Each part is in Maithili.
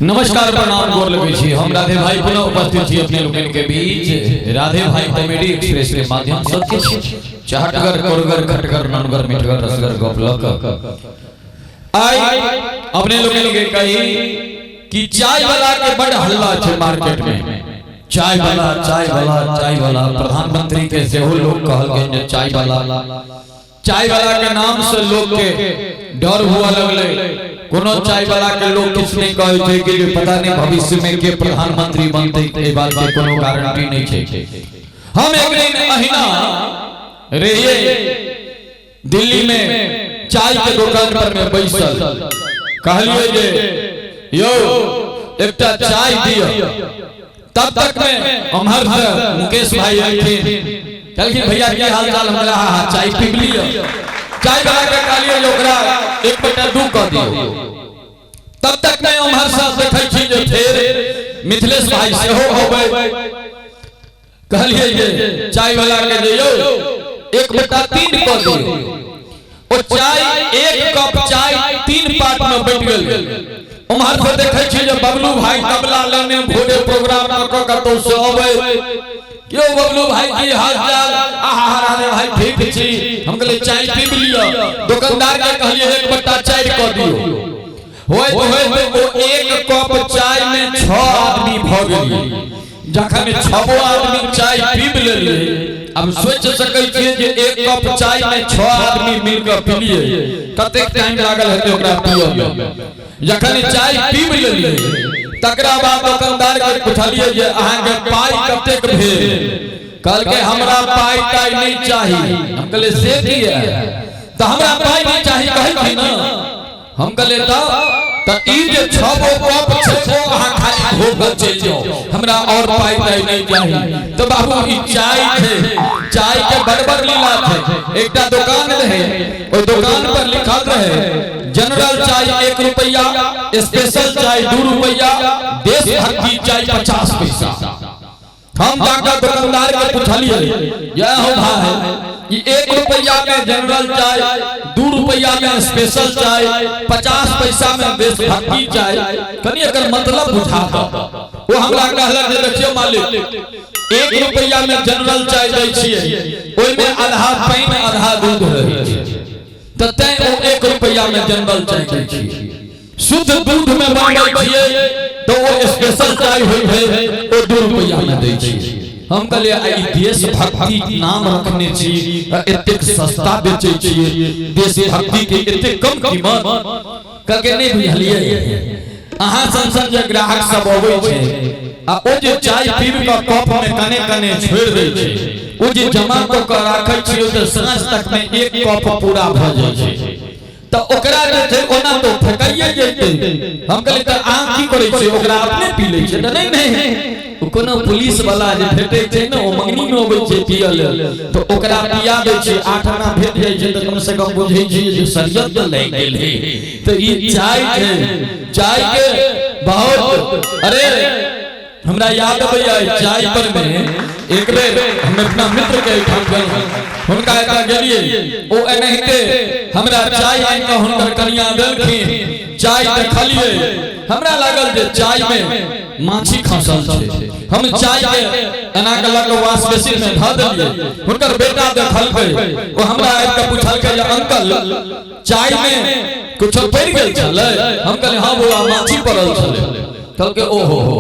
नमस्कार, प्रणाम, गोर लगै छी। हम राधे भाई पुनः उपस्थित छी अपने लोकनि के बीच राधे भाई कॉमेडी एक्सप्रेस के माध्यम से किछु चहटगर, कोरगर, खटगर, ननगर, मिठगर, रसगर गप लऽ कऽ आइ अपने लोकनि के कही कि चाय वाला के बड़ हल्ला छै मार्केट में। चाय वाला, चाय वाला, चाय वाला। प्रधानमंत्री के सेहो लोग कहलखिन जे चाय वाला। चाय वाला के नाम से लोग के डर हुआ लगले। कोनो चाय वाला के लोग किछु नहीं कहै छै कि जे पता नहीं भविष्य में के प्रधानमंत्री बनते, एहि बात के कोनो गारंटी नहीं छै। हम एक दिन अहिना रहिए दिल्ली में, चाय के दुकान पर में बैसल। कहलिए जे यौ, एकटा चाय दिअ। तब तक में उम्हर से मुकेश भाई अयलखिन। कहलखिन, भैया, की हाल चाल? हमरा हाँ हाँ, चाय पी लिअ। चाय बना के कहलिए जे ओकरा 1/2 कऽ दियौ। तब तक में उम्हर से देखै छी जे फेर मिथिलेश भाई सेहो अबै। कहलिए जे चाय वाला के जे यौ, 1/3 कऽ दियौ। ओ चाय, एक कप चाय तीन पार्ट में बँटि गेल। उम्हर से देखै छी जे बबलू भाई तबला लेने भोरे प्रोग्राम कऽ कऽ कतौ से अबै। क्यों बबलू भाई, की हाल चाल? आहा, राधे भाई, ठीक छी। हम कहलिए, चाय पीब लिअ। दुकानदार के कहलिए, 1/4 कऽ दियौ। होइत होइत ओ एक कप चाय में 6 आदमी भऽ गेलियै। जखन छबो आदमी चाय पीब लेलियै, अब सोच सकै छियै जे एक कप चाय में 6 आदमी मिलकर पीलियै, कतेक टाइम लागल हेतै ओकरा पियऽ में। जखन चाय पीब लेलियै, तकरा बाद दुकानदार के पुछलियै जे अहाँके पाइ कतेक भेल? कहलकै, हमरा पाइ ताइ नहि चाही। हम कहलियै, से किया? तऽ हमरा पाइ नहि चाही कहै छी ने। हम कहलियै, तऽ ई जे 6 गो कप छै, ओ अहाँ खाली धो कऽ चलि जाउ, हमरा और पाइ ताइ नहि चाही। तऽ बाबू, ई चाय छै। चाय के बड़ बड़ लीला छै। एकटा दुकान रहे, ओहि दुकान पर लिखल रहे, जनरल चाय 1 रुपैया, स्पेशल चाय 2 रुपैया, देशभक्ति चाय 50 पैसा। हम जाकर दुकानदार के पूछलिए, यह हो भाई, ई 1 रुपैया में जनरल चाय, 2 रुपैया में स्पेशल चाय, 50 पैसा में देशभक्ति चाय, कनी एकर मतलब बुझा दो। वो हमरा कहलक जे देखियो मालिक, 1 रुपैया में जनरल चाय दै छियै, ओहिमे आधा पानि आधा दूध रहै छै, तऽ तैं ओ 1 रुपैया में जनरल चाय दै छियै। शुद्ध दूध में बनबै छियै तऽ ओ स्पेशल चाय होइ छै, ओ 2 रुपैया में दै छियै। हम कहलियै, आ ई देशभक्ति नाम रखने छी आ एतेक सस्ता बेचै छियै, देशभक्ति के एतेक कम कीमत? कहलकै, नहि बुझलियै, अहाँ सन सन जे ग्राहक सब अबै छै आ ओ जे चाय पीब कऽ कप में कने कने छोड़ि दै छै, ओ जे जमा कऽ कऽ राखै छियै, तऽ साँझ तक में एक कप पूरा भऽ जाइ छै, तऽ ओकरा जे छै ओना तो फेकाइए जेतै। हम कहलियै, तऽ अहाँ की करै छियै, ओकरा अपने पी लै छियै? तऽ नहि नहि, ओ कोनो पुलिस वाला जे भेटै छै ने, ओ मंगनी मे अबै छै पियऽ लेल, तऽ ओकरा पिया दै छियै। 8 आना भेट जाइ छै तऽ कम से कम बुझै छियै जे शरीयत तऽ लागि गेल है। तऽ ई चाय छै। चाय के बहुत, अरे हमरा याद अबैया चाय पर में एक बेर हम अपना मित्र के एहिठाम गेलहुँ। हुनका एतऽ गेलियै, ओ एनाहिते हमरा चाय आनि कऽ हुनकर कनिया देलखिन। चाय देखलियै, हमरा लागल जे चाय में माछी खसल छै। हम चाय के एना के लऽ कऽ वॉश बेसिन में धऽ देलियै। हुनकर बेटा देखलकै, ओ हमरा आबि कऽ पुछलकै जे अंकल, चाय में कुछो पड़ि गेल छलै? हम कहलियै, हँ बौआ, माछी पड़ल छलै। कहलकै, ओहो हो।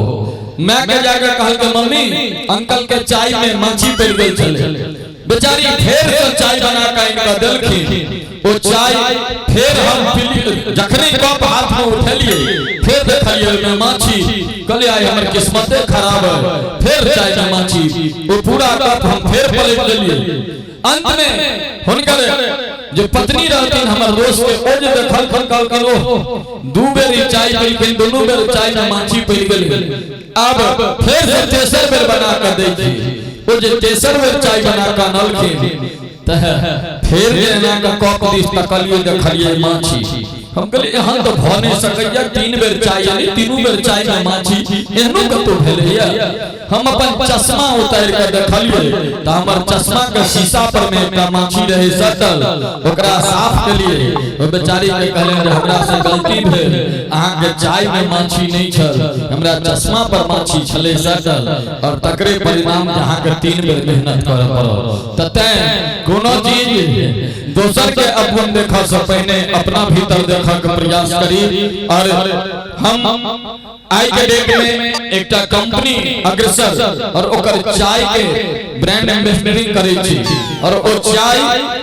माय के जाके कहलकै, मम्मी, अंकल के चाय में माछी पड़ि गेल छलै। बेचारी फेर से चाय बना कऽ आनि कऽ देलखिन। ओ चाय फेर हम पीली। जखने कप हाथ में उठेलियै, फेर देखलियै ओहिमे माछी। कहलियै, आइ हमर किस्मते खराब है, फेर चाय में माछी। ओ पूरा कप हम फेर पलटि देलियै। अंत में हुनकर जे पत्नी रहथिन हमर दोस्त के, ओ जे देखलखिन, कहलखिन, ओह, 2 बेर ई चाय पीलखिन, दुनू बेर चाय में माछी पड़ि गेल, अब फेर से तेसर बेर बना कऽ दै छी। ओ जे तेसर बेर चाय बना कऽ अनलखिन, तऽ फेर जे एना कऽ कप दिस तकलियै, देखलियै माछी। हम कहलियै एहन तऽ भऽ नहि सकैया, 3 बेर चाय एलै, तीनू बेर चाय में माछी, एहनो कतौ भेलैया। हम अपन चश्मा उतारि कऽ देखलियै तऽ हमर चश्मा के शीशा पर में एकटा माछी रहे सटल। ओकरा साफ केलियै, ओहि बेचारी के कहलियै जे हमरा से गलती भेल, अहाँके चाय में माछी नहि छल, हमरा चश्मा पर माछी छलै सटल, और तकरे परिणाम जे अहाँके 3 बेर मेहनत करऽ पड़ल। तऽ तैं कोनो चीज दोसर के अवगुण देखऽ से पहिने अपना भीतर देखऽ के प्रयास करी। और हम आई के डेट में एकटा कंपनी अग्रसर और ओकर चाय के ब्रांड एम्बेसडरिंग करै छी, और ओ चाय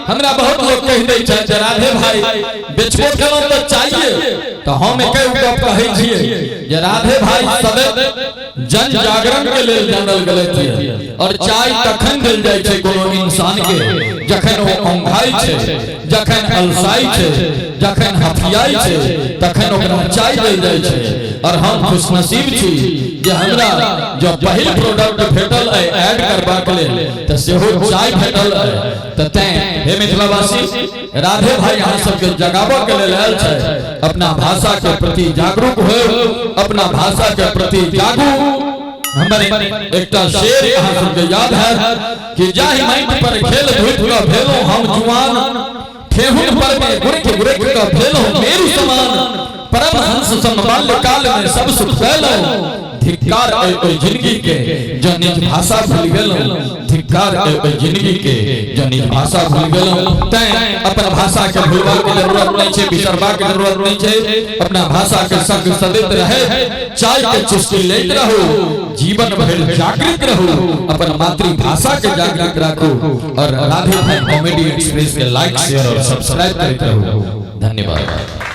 हमरा बहुत लोग कहि दै छै जे राधे भाई बेचबो केलहुँ तऽ चाहिए, तऽ हम एके गप कहै छियै जे राधे भाई सदैव जन जागरण के लेल जानल गेलथि। और चाय तखन देल जाइ छै कोनो इंसान के जखन ओ औंघाइ छै, जखन अलसाइ छै, जखन हफियाइ छै, तखन ओकरा चाय देल जाइ छै। और हम खुशनसीब छी जे हमरा जब पहिल प्रोडक्ट भेटल अइ ऐड करबाक लेल तऽ सेहो चाय भेटल अइ। तऽ तैं हे मिथिलावासी, राधे भाई अहाँ सबके जगाबऽ के लेल आयल छै। अपना भाषा के प्रति जागरूक हो, अपना भाषा के प्रति जागू। हमर एकटा शेर अहाँ सबके याद है कि जाहि माटि पर खेल धूप कऽ भेलहुँ हम जुआन, ठेहुन पर में गुरख गुरख कऽ भेलहुँ मेरु समान, परमहंस सम बाल्यकाल में सब सुख पैलहुँ, धिक्कार ऐ ओहि जिंदगी के जो निज भाषा भूल गेलहुँ, धिक्कार ऐ ओहि जिंदगी के जो निज भाषा भूल गेलहुँ। तैं अपन भाषा के भूलबाक जरूरत नहीं छै, बिसरबाक जरूरत नहीं छै। अपना भाषा के संग सदैत रहे, चाय के चुस्की लेत रहू, जीवन भर जागृत रहू, अपन मातृभाषा के जागृत राखू और राधे भाई कॉमेडी एक्सप्रेस के लाइक, शेयर और सब्सक्राइब करते रहू। धन्यवाद।